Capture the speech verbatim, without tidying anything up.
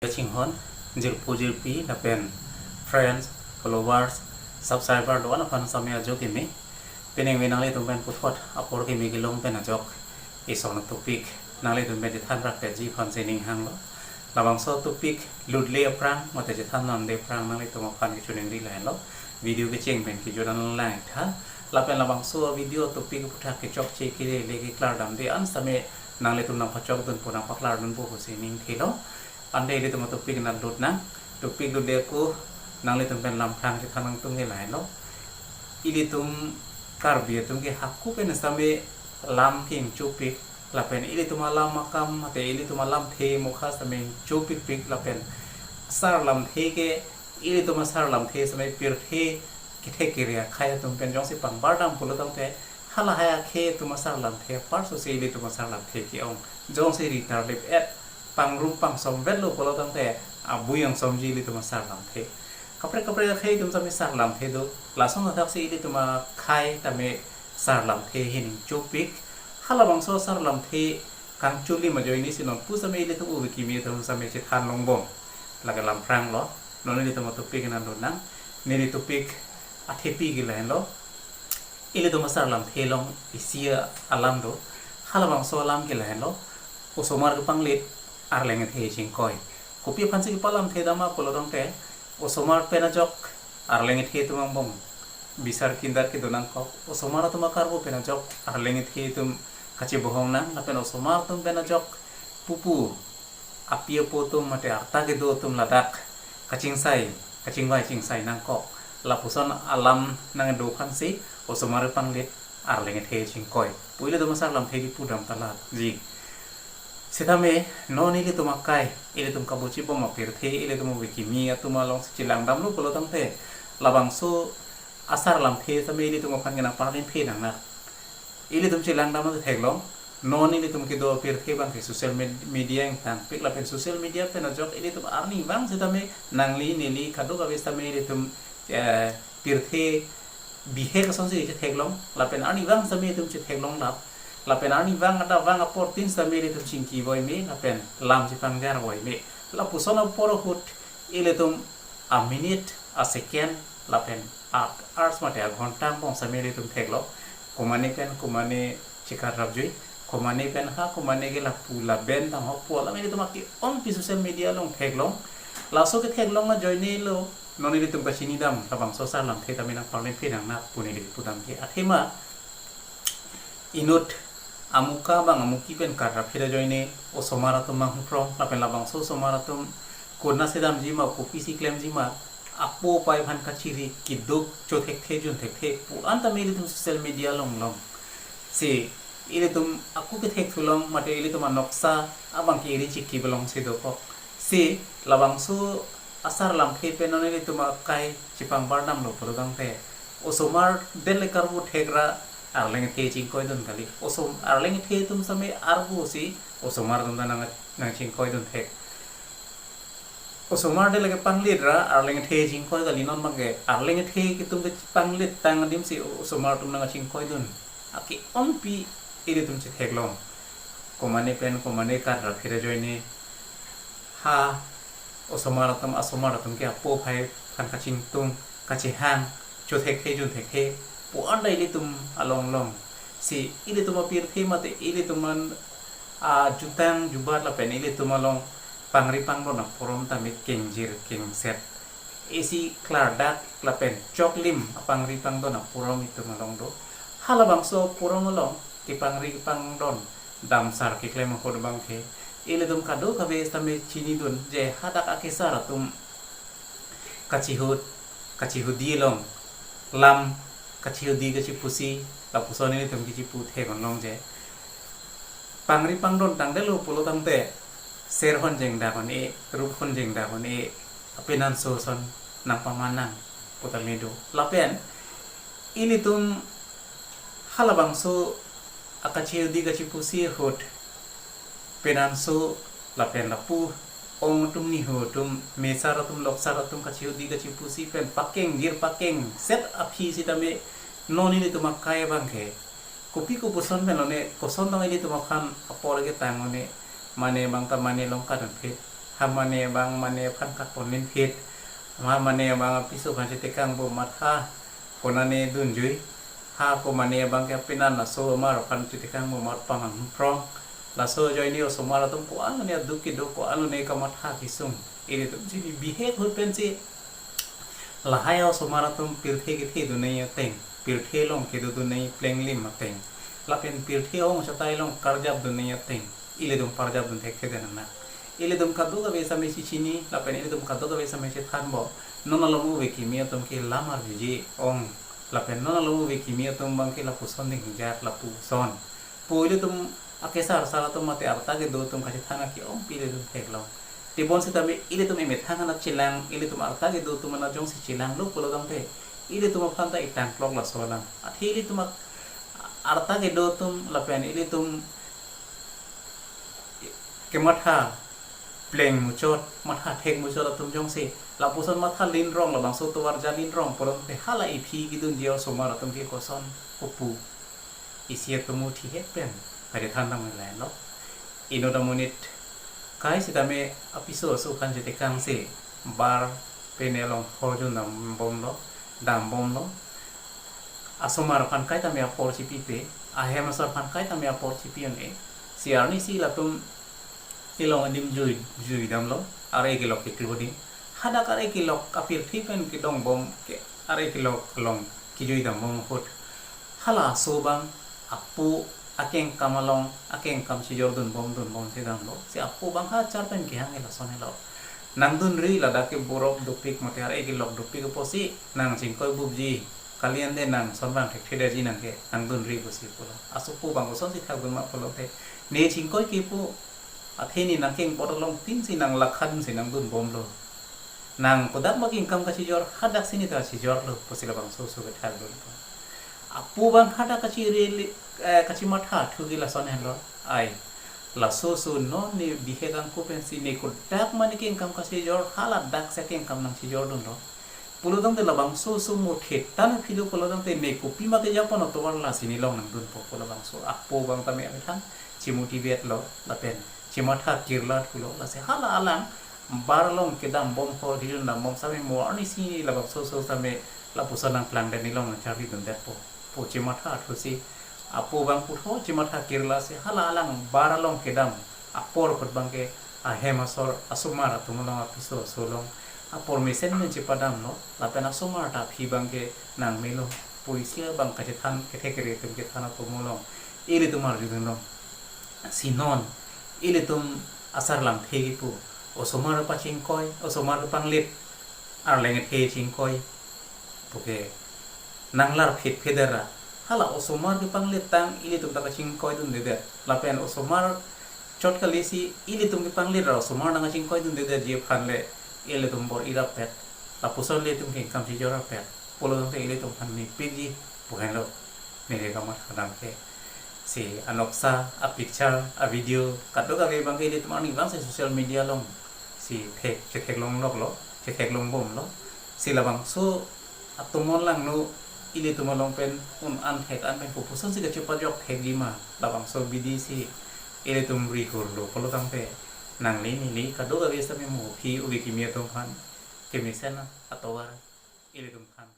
Chinghon, jirpo jirpi, lapen friends, followers, subscriber do-an aphan sitame ajo kimi. Pini nanglitum pen puthot apor kimi kelong pen ajok ison topic nanglitum pen chethan rap ji aphan si ning hanglo. Labangso topic ludle aphrang mate chethan nonde aphrang nanglitum aphan kachiningri lahenlo. Video kecheng pen kejut an lang tha. Lapen labangso video topic aphuthak kechokche kele keklar damde an sitame nanglitum nangpachok dun pu nangpaklar dun pu pusi ning thelo. Ante ilitum topic nanglut nang. Topic ludle ako nanglitum pen lam aphrang chethan nangtum ke lahenlo. Ilitum Karbi atum ke hako pen sitame lam ke ingchopik, lapen ilitum alam akam mate ilitum alamthe mokha sitame ingchopikpik, lapen asar lamthe ke ilitum asar lamthe sitame pirthe kethek kere akhei atum pen jongsi pangbar dam pulo tangte, halahei akhei atum asar lamthe apar sosi ilitum asar lamthe ke-ong. Jongsi ri tarlip et pangrum pangsom vetlo pulo tangte, abui angsomji ilitum asar lamthe. Kaprek kaprek akhei atum sitame sar lamthe do. Lason athaksi ilitum akhei tame sar lamthe ahin ingchopik. Halabangso sar lamthe kangchuli ajoine si non pu sitame ilitum ove kimi atum sitame chethan longbom. Lake lam aphrang lo. Non ilitum topic nanglut nang. Neli topic athepi ke lahenlo. Ilitum asar lamthe along isi alam do. Halabangso alam ke lahenlo. Osomar kepanglit, Arleng kethe chingkoi. Kopi aphansi kepalamthe dam ma pulo tangte, osomar pen ajok Arleng kethe atum angbong bisar kindat kedo nangkok. Osomar atum akarbo pen ajok Arleng kethe atum kachebohong nang, lapen osomar atum pen ajok pupu api apo atum mate arta kedo atum ladak kachingsai, kachingvai chingsai nangkok. Lapuson alam nangdo aphansi osomar kepanglit, Arleng kethe chingkoi pu ilitum asar lamthe kipu dam talatji. Sitame non ilitum akai, ilitum kabuchibom apirthe, ilitum ove kimi atum alongsi chelang damlo pulo tangte, labangso asar lamthe sitame ilitum aphan ke nangparlin phe nang na. Ilitum chelang dam theklong. Non ilitum kedo apirthe abang ke social med-, media ingtangpik, lapen social media pen ajok ilitum arnivang sitame nangli neli kadokave sitame ilitum, eh, pirthe bihek asonsi chetheklong, lapen arnivang sitame ilitum chetheklong lap, lapen arnivang adap vang apor tin sitame ilitum chingki voi me, lapen lam chepangjar voi me. Lapuson apor ahut ilitum a minute, a second, lapen a hours mate a ghonta angbong sitame ilitum theklo. Komane pen komane chekat rapjui, komane pen ha, komane ke lapu laben tang ho pu alam ilitum ake-ongpi social media along theklong. Laso ketheklong ajoine lo non ilitum kachini dam, labangso asar lamthe tame nangparlin phe nang na pu neli pudam ke. Athema inut amuka bang amuki pen kat raphi ajoine osomar atum manghuprong, lapen labangso osomar atum konatsi damji ma, kopisi klemji ma, apo apai aphan kachiri, keduk, cho thekthe jun thekthe pu an tame ilitum social media along long. Si ilitum ako kethek thulong mate ilitum anoksa abang ke iri chiki belong si dokok. Si labangso asar lamthe pen non ilitum akai chepangbar damlo pulo tangte, osomar den le karbo thek ra Arleng kethe chingkoi dun kali. Osom Arleng kethe atum sitame arbo si osomar atum ta nang, nangchingkoi dun thek. Osomar den le kepanglit ra Arleng kethe chingkoi kali, non abang ke Arleng kethe atum kepanglit tang adim si osomar atum nangchingkoi dun. Ake-ongpi ilitum chetheklong. Komane pen komane kat raphi ajoine ha osomar atum, asomar atum ke apo apai aphan kachingtung, kachehang, cho thekthe jun thekthe pu an ta ilitum along long. Si ilitum apirthe mate ilitum an, ah, jutang jubat lapen ilitum along pangri pangdon aporom tame kengjir kengset. Isi klardak lapen choklim apangri pangdon aporom itum along do. Halabangso aporom along kepangri pangdon dam sar keklem ahut abang ke ilitum kadokave sitame chinidun je hadak akesar atum kachihut, kachihudi along lam kachihudi kachipusi, lapuson ilitum kechipu thek-ong long je. Pangri pangdon tangdetlo pulo tangte, ser hon jengdak un-e, rup hon jengdak un-e, apenanso ason nangpaman nang pu tame do. Lapen ilitum halabangso akachihudi kachipusi ahut penanso lapen lapu ong atum niho atum, mesar atum, loksar atum kachihudi kachipusi pen pakengjir pakengset aphi sitame non ilitum akai abang ke kopi kopuson pen lone, koson tong ilitum aphan apor ketang lone, mane abang ta mane long kadun phe. Ha mane abang mane aphan katpon nin phit. Ha mane abang apiso aphan chetekang bom amat ha konane dunjui. Ha ko mane abang ke apenan laso amar aphan chetekang bom amat pamang prong. Laso ajoine osomar atum ko-an lone aduk kedo, ko-an lone kamatha kesung. Ilitum chini bihek ahut pensi lahai osomar atum pirthe kethedun nangji ateng, pirthe along kedodun nangji plenglim ateng, lapen pirthe ahong chatai along karjapdun nangji ateng, ilitum parjapdun thekthedet nang. Ilitum kadokave sitame chechini, lapen ilitum kadokave sitame chethan bom. Non along ove kimi atum ke lam arjuji ong, lapen non along ove kimi atum abang ke lapuson ding hijat lapuson. Pu ilitum akesar sar atum mate arta kedo atum kachethan ke-ong pi ilitum theklong. Tebon sitame ilitum emethang anat chelang, ilitum arta kedo atum anat jongsi chelanglo pulo tangte, ilitum aphan ta itang klok laso alam. Athe ilitum ak-, arta kedo atum lapen ilitum kematha pleng muchot, matha thek muchot atum jongsi lapuson matha linrong, labangso tovar ja linrong pulo tangte, hala iphi kedunji osomar atum ke koson kopu, isi atum uthi hek pen kachethan tang lahenlo. Inut amonit kai sitame apiso aso aphan chetekangsi bar pen along horjun dambomlo, dambomlo. Asomar aphan kaitame apor chipipe, ahem asor aphan kaitame apor chipi un-e. Si arnisi latum ilong adim jui, jui damlo, ar-e kelok keklo adim. Hadak ar-e kelok apirthe pen kedongbom ke, ar-e kelok along kejui dambom ahut, hala aso abang apo akengkam along, akengkam chijordunbom dunbomsi damlo. Si apo abang ha achar pen kehang ke lason helo. Nangdunri, ladak ke borok dopik mate ar-e kelok dopik apotsi nang chingkoi bupji, kali ante nang son abang thekthedetji nang ke, nangdunri pusi pulo. Asopo abang kosonsi thakdun ma pulo tangte, ne chingkoi kepu, athe ne nangkeng pot along tinsi nang lakhan si nangdunbomlo. Nang kodak ma kengkam kachijor, hadaksi ne ta chijorlo pusi labangso oso kethakdun. Apo abang hadak kachirili, eh, kachimatha thugi lason henlo. Ai, laso oso non ne bihek angko pensi ne kodak ma ne kengkam kachijor, haladak si kengkam nangchijordunlo pulo tangte, labangso oso muthe tan philo pulo tangte, ne kopima kejapon atovar lasi ne long nangdunpo pu labangso apo abang tame amethang chimotivate lo, lapen chimatha kirla thulo. Lasi hala alang bar along kedambom, horjun dambom sitame mo arnisi labangso oso sitame lapuson nangplangdet, ne long nangcharlidundetpo pu chimatha thusi, apo abang puthot chimatha kirlasi hala alang bar along kedam apor ahut abang ke ahem asor, asomar atum along, apiso aso along apor mesen pen chepadamlo, lapen asomar ta aphi abang ke nangmelo pusi abang kachethan, kethek kere atum kethan atum along ilitum arjudunlo. Si non ilitum asar lamthe kipu, osomar pachingkoi, osomar panglit, arleng ethe chingkoi puke nanglar phit phit ra, hala osomar kepanglit tang ilitum ta kachingkoidundedet. Lapen osomar chot kalisi ilitum kepanglit ra osomar nangkachingkoidundedetji aphan le ilitum bor-i rapet, lapuson ilitum kengkam chijor rapet pulo tangte, ilitum aphan mepikji pu henlo neli kamatha dam ke. Si anoksa, apicture, avideo kadokave abang ke ilitum arni abang si social media along si thek, chetheklong loklo, chetheklong bomlo. Si labangso atomon langno ilitum along pen un-an thek an pen kopusonsi kachepajok thekji ma, labangso abidi si ilitum rihurlo pulo tangte, nangli neli kadokave sitame mo aphi ove kimi atum aphan kemesen atovar ilitum aphan